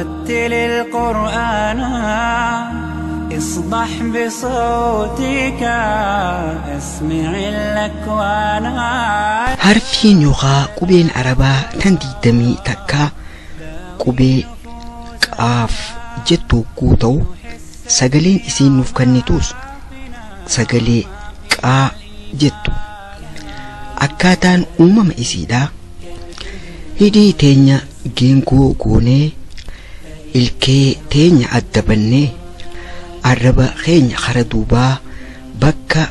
رتل القرآن اصدح بصوتك اسمع الأكوان. Harfiin yookaa qubeen Arabaa tan 21 qubee qaaf jettu hogguu ta'u, sagaleen isiin nuuf kennitus sagalee qaa jettu. Akkaataan uumama isiidha: hidhii teenya geengoo goonee, ilkee teenya adda bannee, arraba keenya kara duubaa bakka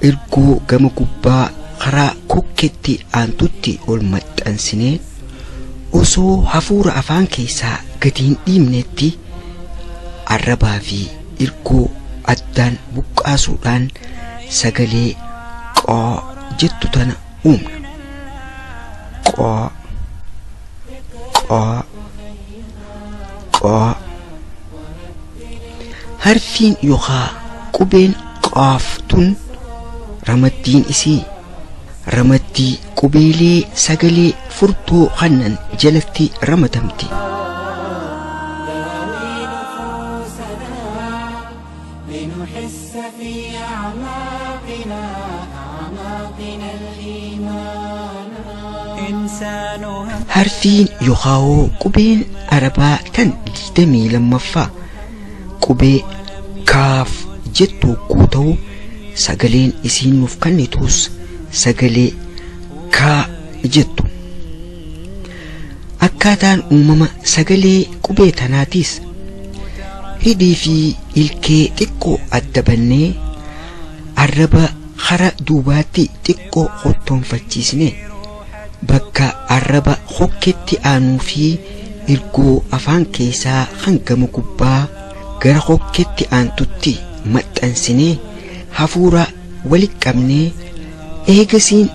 ergoo gama gubbaa karaa kokketti aantutti ol maxxansinee, osoo hafuura afaan keessaa gadi hin dhiibnetti arrabaa fi ergoo addaan buqqaasuudhaan sagalee qoo jettu tana uumna. Qoo, qoo, qoo. Harfiin yookaa qubeen qaaf tun ramaddiin isii ramaddii qubeelee sagalee furtoo kannan jalatti ramadamti. داوي نفوسنا لنحس في أعماقنا أعماقنا الإيمان إنسانها. Harfiin yookaa qubeen Arabaa tan 22ffaa qubee kaaf jettu hogguu ta'u, sagaleen isiin nuuf kennitus sagalee kaa jettu. Akkaataan uumama sagalee qubee tanaatiis hidhii fi ilkee xiqqoo adda bannee, arraba kara duubaatti xiqqoo hottoonfachiisne, bakka arraba hokketti aanuu fi ergoo afaan keessaa hangama gubbaa gara hokketti aantutti maxxansinee, hafuura walitti qabnee, eegasiin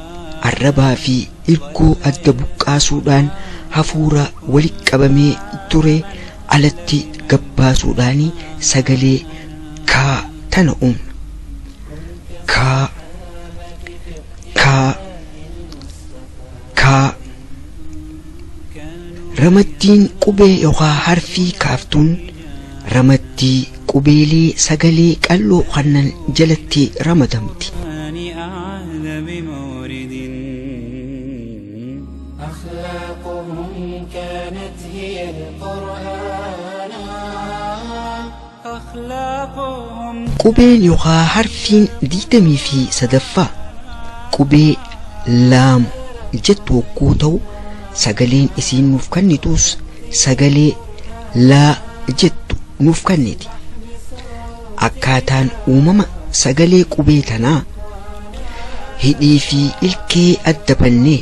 arrabaa fi ergoo adda buqqaasuudhaan hafuura walitti qabamee ture alatti gabbaasuudhaan sagalee kaa tana uumna. Kaa, kaa, kaa. Ramaddiin qubee yookaa harfii kaaftuun ramaddii qubeelee sagalee qalloo kannan jalatti ramadamti. أعذب مورد أخلاقهم كانت هي القرآن أخلاقهم. Qubeen yookaa harfiin 23ffaa qubee laam jettu hogguu ta'u, sagaleen isiin nuuf kennitus sagalee laa jettu nuuf kenniti. Akkaataan uumama sagalee qubee tanaa hidhii fi ilkee adda bannee,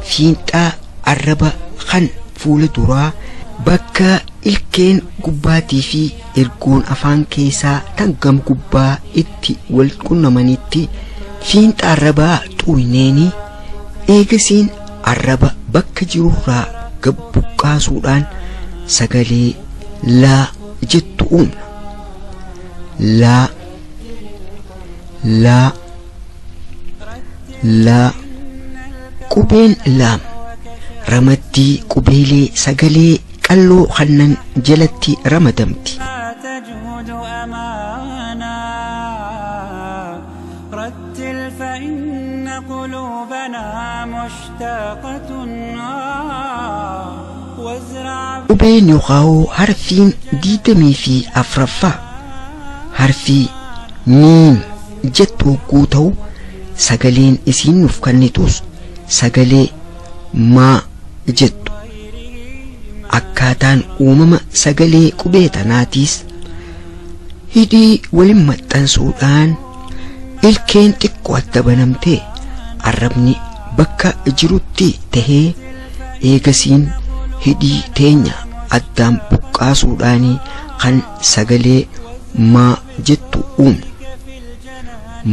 fiinxaa arraba kan fuula duraa bakka ilkeen gubbaatii fi ergoon afaan keessaa tan gam gubbaa itti wal qunnamanitti fiinxa arrabaa xuuyneenii, eegasiin arraba bakka jirurraa gad buqqaasuudhaan sagalee laa jettu uumna. Laa, laa, laa. Qubeen laam ramaddii qubeelee sagalee qalloo kannan jalatti ramadamti. تجود أمانا رتل فإن قلوبنا مشتاقة وازرع. Qubeen yookaa harfiin 24ffaa harfii miim jettu hogguu ta'u, sagaleen isiin nuuf kennitus sagalee maa jettu. Akkaataan uumama sagalee qubee tanaatiis hidhii waliin maxxansuudhaan, ilkeen xiqqoo adda banamtee, arrabni bakka jirutti tahee, eegasiin hidhii teenya addaan buqqaasuudhaan kan sagalee maa jettu uumna.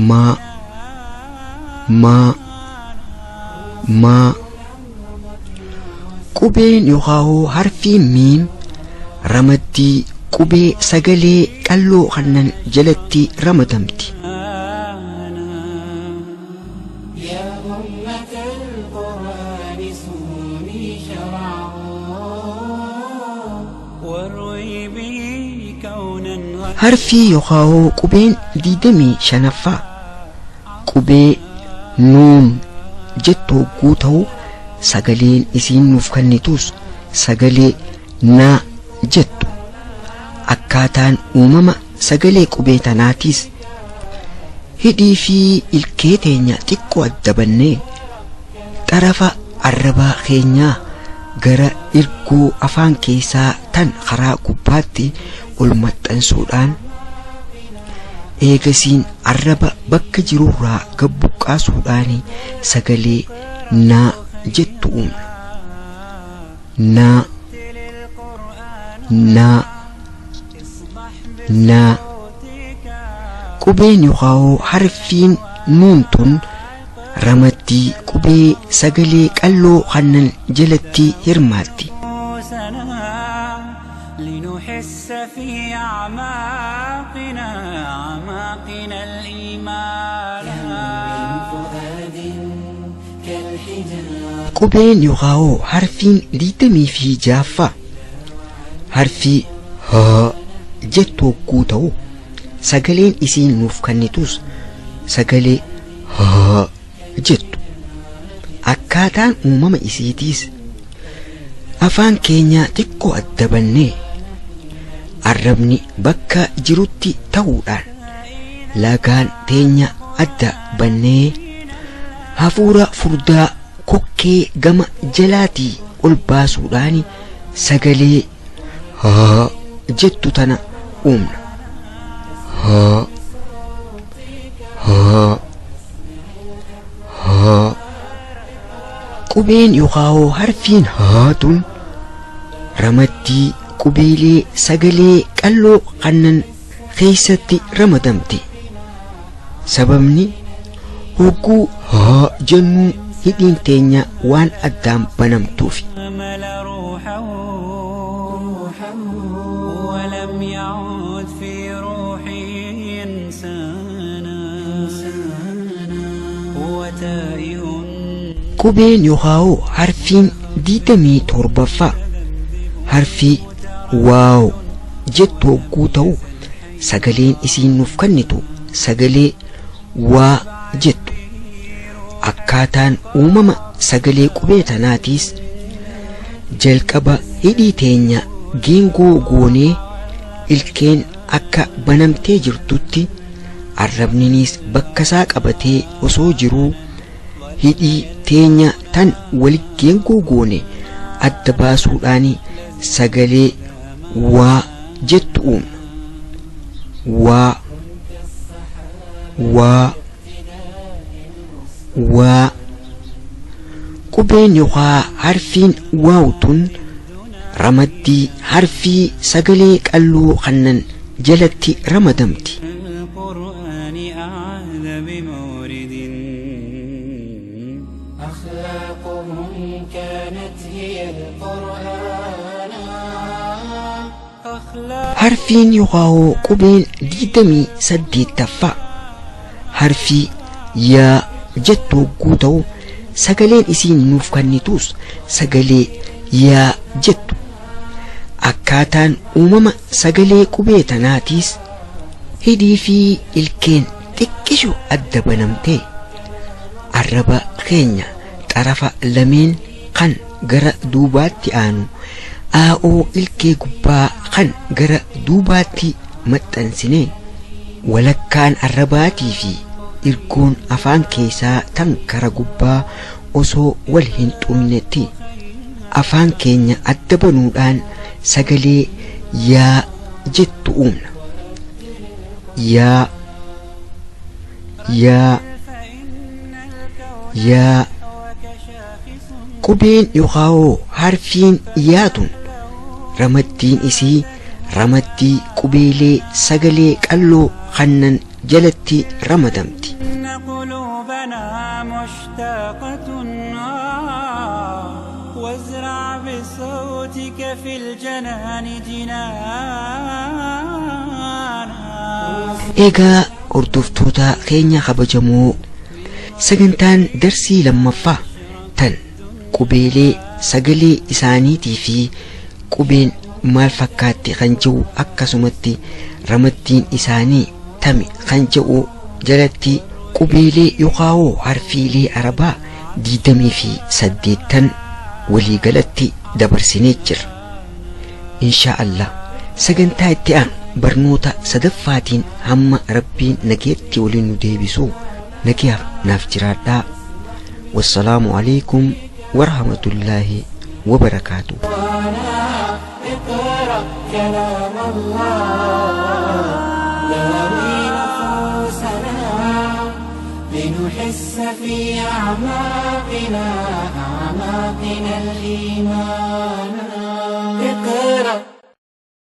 Maa, maa, maa. Qubeen yookaan harfiin miim ramaddii qubee sagalee qalloo kannan jalatti ramadamti. يا أمة القرآن صوني شرعه. Harfii yookaan qubeen 25ffaa qubee nuun jettu hogguu ta'u sagaleen isiin nuuf kennitus sagalee naa jettu. Akkaataan uumama sagalee qubee tanaatiis hidhii fi ilkee teenya xiqqoo adda bannee xarafa arrabaa keenyaa gara irgoo afaan keessaa tan karaa gubbaatti ol maxxansuudhaan eegasiin arraba bakka jirurraa gabbuqqaasuudhaan sagalee naa jettu uumna. Naa, naa, naa. Qubeen yookaan harfiin nuun tun ramaddii qubee sagalee qalloo kannan jalatti hirmaatti. لنحس في أعماقنا أعماقنا الإيمان. Qubeen yookaan harfiin 26ffaa harfii haa jettu hogguu ta'u sagaleen isiin nuuf kennitus sagalee haa jettu. Akkaataan uumama isiitiis afaan keenya xiqqoo adda bannee arrabni bakka jirutti ta'uudhaan lagaan teenya adda bannee hafuura furdaa kokkee gama jalaatii ol baasuudhaan sagalee haa jettu tana uumna. Haa, haa, haa. Qubeen yookaan harfiin haa tun ramaddii qubeelee sagalee qalloo kannan keessatti ramadamte. Sababni hogguu haa jennuu hidhiin teenya waan addaan banamtuufi. ولم يعد في روحي إنسانا وتائه. Qubeen yookaan harfiin 27ffaa harfii waaw jettu hogguu ta'u sagaleen isiin nuuf kennitu sagalee waa jettu. Akkaataan uumama sagalee qubee tanaatiis jalqaba hidhii teenya geengoo goonee ilkeen akka banamtee jirtutti arrabninis bakka isaa qabatee osoo jiruu hidhii teenya tan wal geengoo goone adda baasuudhaan sagalee waa jettu uumna. Waa, waa, waa. Qubeen yookaan harfiin waaw tun ramaddii harfii sagalee qalloo kannan jalatti ramadamti. القرآن أعذ بمورد أخلاقهم كانت هي القرآن. أخلاق Harfiin yookaan qubeen 28ffaa harfii yaa jettu hogguu ta'u sagaleen isiin nuuf kennitus sagalee yaa jettu. Akkaataan uumama sagalee qubee tanaatiis hidhii fi ilkeen xiqqishu adda banamtee arraba keenya xarafa lameen kan gara duubaatti aanu aa'oo ilkee gubbaa kan gara duubaatti maxxansine walakkaan arrabaatii fi irgoon afaan keessaa tan kara gubbaa osoo wal hin xumnetti afaan keenya adda banuudhaan sagalee yaa jettu uumna. Yaa, yaa, yaa. Qubeen yookaan harfiin yaatun ramaddiin isii ramaddii qubeelee sagalee qalloo kannan jalatti ramadamti. إن قلوبنا مشتاقة وازرع بصوتك في الجنان جنانا. Egaa hordoftoota keenya kabajamoo, sagantaan darsii lammaffaa tan qubeelee sagalee isaaniitii fi qubeen maal fakkaatti kan jedhu akkasumatti ramaddiin isaanii tami kan jedhu jalatti qubeelee yookaan harfiilee arabaa 28 waliigalatti dabarsinee jirra. Inshaa Allah sagantaa itti aanu barnoota sadaffaatiin hamma rabbiin nageetti waliin nu deebisu nagiyaaf naaf jiraadhaa. Wassalaamu alaikum warahmatullaahi wabarakaatuh. اقرأ كلام الله داوي نفوسنا لنحس في أعماقنا أعماقنا الإيمان. اقرأ.